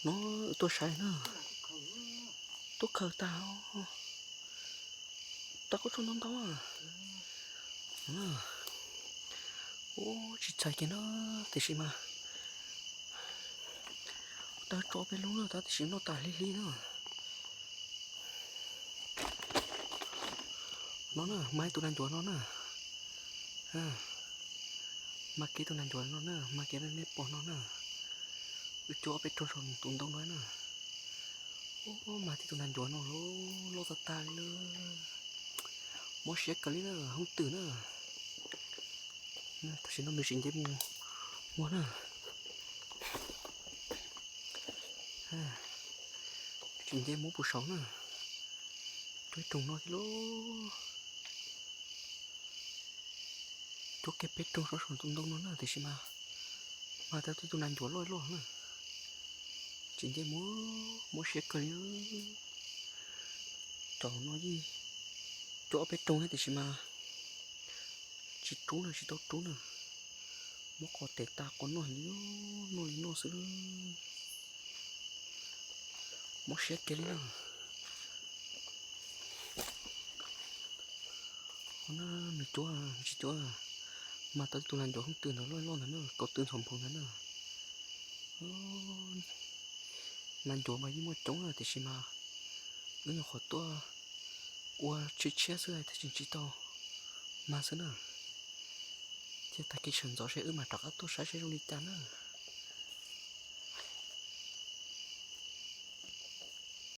No, tuaj saib na, tuaj khaws tag, tau khaub tshuaj ntau ntau. Ub, tsis txhais kiag na, tiam sis mas tau tso peb lub na, tab tiam sis noj tas hli hli na. No na, mas ib tug nas ncuav no na. Mas kiag tus nas ncuav no na, mas kiag nej pom no na. Wb cuab ob peb rooj saum tus ntoo no na. Ub, mas tib tug nas ncuav no loj tag tag li lawm. Mob siab kawg li na, hooj twm na. Tam sim no nws tsis nce mus muag na. Tsis nce mus puag saud na. Cuab ib rooj no thiab lauj. Cuab kiag peb rooj saum tus ntoo no na, tiam sis mas mas tau tib tug nas ncuav loj loj na. Tsis nce mus, mob siab kawg li. Cov no yeej cuab ob peb rooj thiab tiam sis mas tsis rub na, tsis tau rub na. Muab qos tes tas qos noj heev li, noj li noj xwb lawm. Mob siab kiag li na. Ua na, nws cuab tsis cuab, mas tau ib tug nas ncuav hooj twm ntawd loj loj ntawd na, kaum tw ntxhov nphoo ntawd na. Nas ncuav mas yeej muaj coob na tiam sis mas wb nyuam qhuav tuaj ua tshiab tshiab xwb tab sis tsis tau mag xwb na. Thiab tag kis sawv ntxov seb wb mam rov qab tuaj saib seb zoo li cas na.